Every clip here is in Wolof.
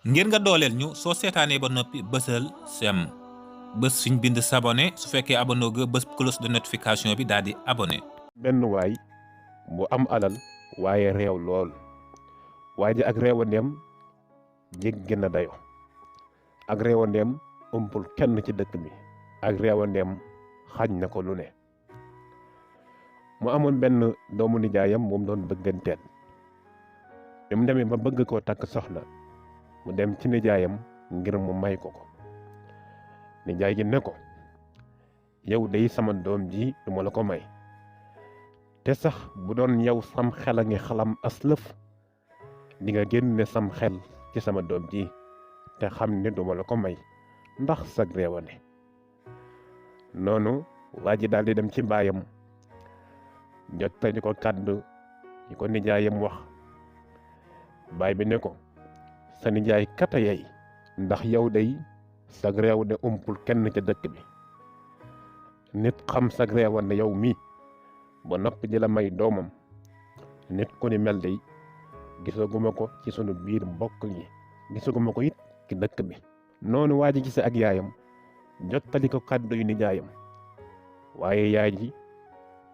ngir nga dooleel ñu soo seetaanee ba noppi bësal sem bës fiñ bind s'abonné su fekkee abonné ga bës cloche de notification bi daal di abonné. benn waay bu am alal waaye réew lool waaye ji ak réewandeem jéggi na dayo ak réewandeem ëmpul kenn ci dëkk bi ak réewandeem xañ na ko lu ne mu amoon benn doomu nijaayam moom doon bëgganteel bi mu demee ba bëgg koo takk soxna mu dem ci nijaayam ngir mu may ko ko nijaay gi ne ko yow day sama doom ji du ma la ko may te sax bu doon yow sam xel a ngi xalam aslëf di nga génne sam xel ci sama doom ji te xam ne du ma la ko may ndax sag réewane noonu waa ji daal di dem ci baayam jottali ko kàddu yi ko nijaayam wax baay bi ne ko sa nijaay kata yey ndax yow day sag réew de umpul kenn ca dëkk bi nit xam sag réewane yow mii ba noppi di la may doomam nit ku ni mel day gisaguma ko ci sunu biir mbokk yi gisaguma ko it ci dëkk bi noonu waa ji gise ak yaayam jottali ko kàddu yu nijaayam waaye yaay ji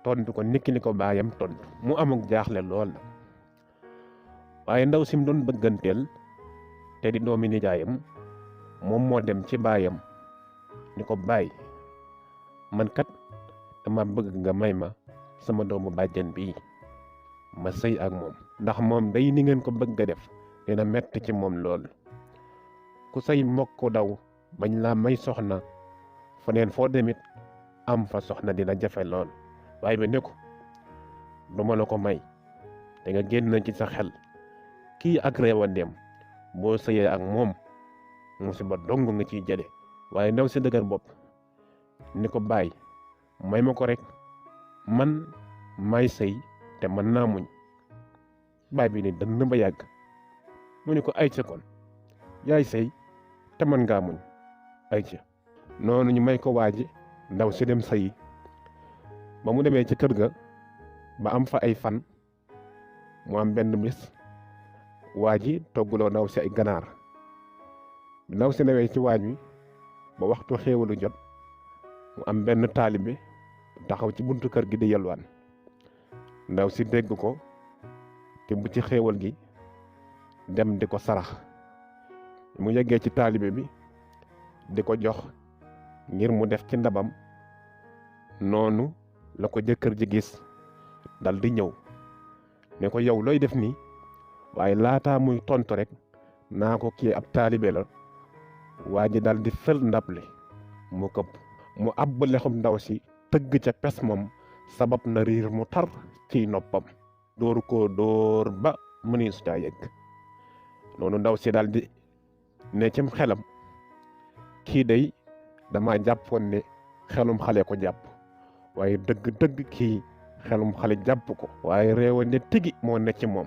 tontu ko niki ni ko baayam tontu mu amuk jaaxle lool la waaye ndaw sim doon bëgganteel te di doomi nijaayam moom moo dem ci baayam ni ko baay man kat dama bëgg nga may ma sama doomu bàjjen bii ma sëy ak moom ndax moom day ni ngeen ko bëgg a def dina metti ci moom lool ku say mbokk daw bañ laa may soxna faneen foo demit am fa soxna dina jafe lool waaye bi ne ko duma la ko may te nga génn ci sa xel kii ak réewandeem boo sëyee ak moom musiba dong nga ciy jële waaye ndaw si dëgër bopp ni ko bàyyi may ma ko rek man may sëy te mën naa muñ baay bi ni dënn ba yàgg mu ni ko ay ca kon yaay sëy te mën ngaa muñ ay ca noonu ñu may ko waaji ndaw si dem sëyi ba mu demee ci kër ga ba am fa ay fan mu am benn bis waa ji togguloo ndaw si ay ganaar ndaw si newee ci waañ wi ba waxtu xéewalu jot mu am benn taalibe taxaw ci buntu kër gi di yalwaan ndaw si dégg ko te bu ci xéewal gi dem di ko sarax mu yeggee ci taalibe bi di ko jox ngir mu def ci ndabam noonu la ko jëkkër ji gis dal di ñëw ne ko yow looy def nii waaye laataa muy tontu rek naa ko kii ab taalibe la waa ji dal di fël ndab li mu këpp mu àbb lexum ndaw si tëgg ca pes moom sabab na riir mu tar ciy noppam dóoru ko dóor ba mëni su caa yegg noonu ndaw si daal di ne cim xelam kii day dama jàppoon ne xelum xale ko jàpp waaye dëgg-dëgg kii xelum xale jàpp ko waaye réewa ne tigi moo ne ci moom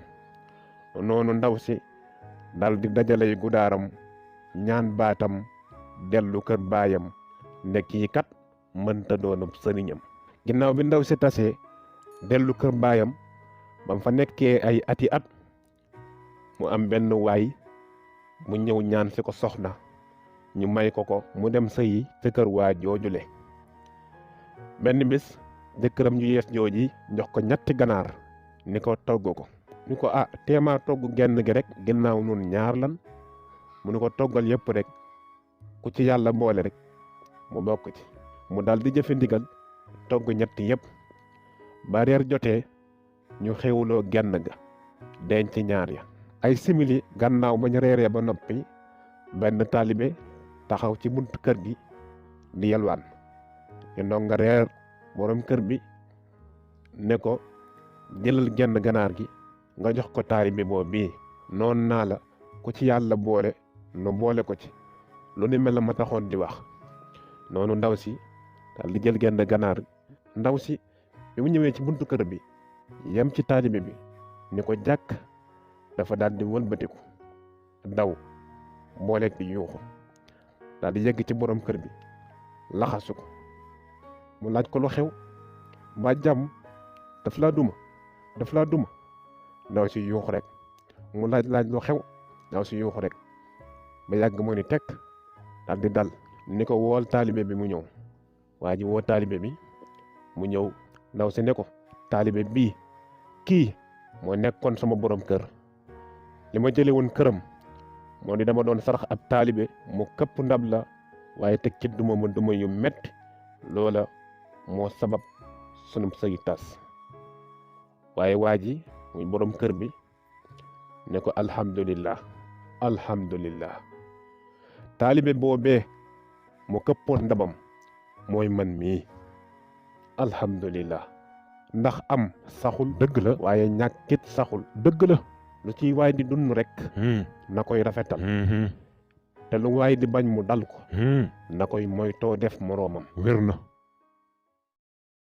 noonu ndaw si dal di dajalay gudaaram ñaan baatam dellu kër baayam ne kii kat mënta doonub sëriñam ginnaaw bi ndaw si tasee dellu kër baayam bam fa nekkee ay ati at mu am benn waay mu ñëw ñaan si ko soxna ñu may ko mu dem sëyi ca kër waa joojule benn bis jëkkëram ñu yees jooji jox ko ñetti ganaar ni ko togg ko ni ko téemaa togg genn gi rek ginnaaw nun ñaar lan mu ni ko toggal yëpp rek ku ci yàlla boole rek mu bokk ci mu dal di jëfe ndigal togg ñetti yëpp ba reer jotee ñu xewloo genn ga denc ñaar ya ay simili gannaaw ba ñu reeree ba noppi benn taalibe taxaw ci buntu kër gi di yalwaan te ndonga reer borom kër bi ne ko jëlal genn ganaar gi nga jox ko taalibe boobu bii noonu naa la ku ci yàlla boole nu boole ko ci lu ni mel la ma taxoon di wax noonu ndaw si daal di jël genn ganaar ndaw si bi mu ñëwee ci buntu kër bi yem ci taalibe bi ni ko jàkk dafa daal di wëlbatiku daw booleeg di yuuxu daal di yegg ci borom kër bi laxasu ko mu laaj ko lu xew ba jàmm daf laa duma ndaw si yuuxu rek mu laaj lu xew ndaw si yuuxu rek ba yàgg mu ni tekk daal di dal ni ko wool taalibe bi mu ñëw. waa ji woo taalibe bi mu ñëw ndaw si ne ko taalibe bii kii moo nekkoon sama borom kër li ma jële woon këram moo di dama doon sarax ab taalibe mu këpp ndab la waaye teg ci duma yu metti loola moo sabab sunu sëy tas. waaye waa ji muy borom kër bi ne ko alhamdulillah taalibe boobee mu këppoon ndabam mooy man mii alhamdulillah. ndax am saxul dëgg la waaye ñàkkit saxul dëgg la. lu ciy waay di dund rek na koy rafetal te lu waay di bañ mu dal ko na koy moytoo def moroomam. wér na.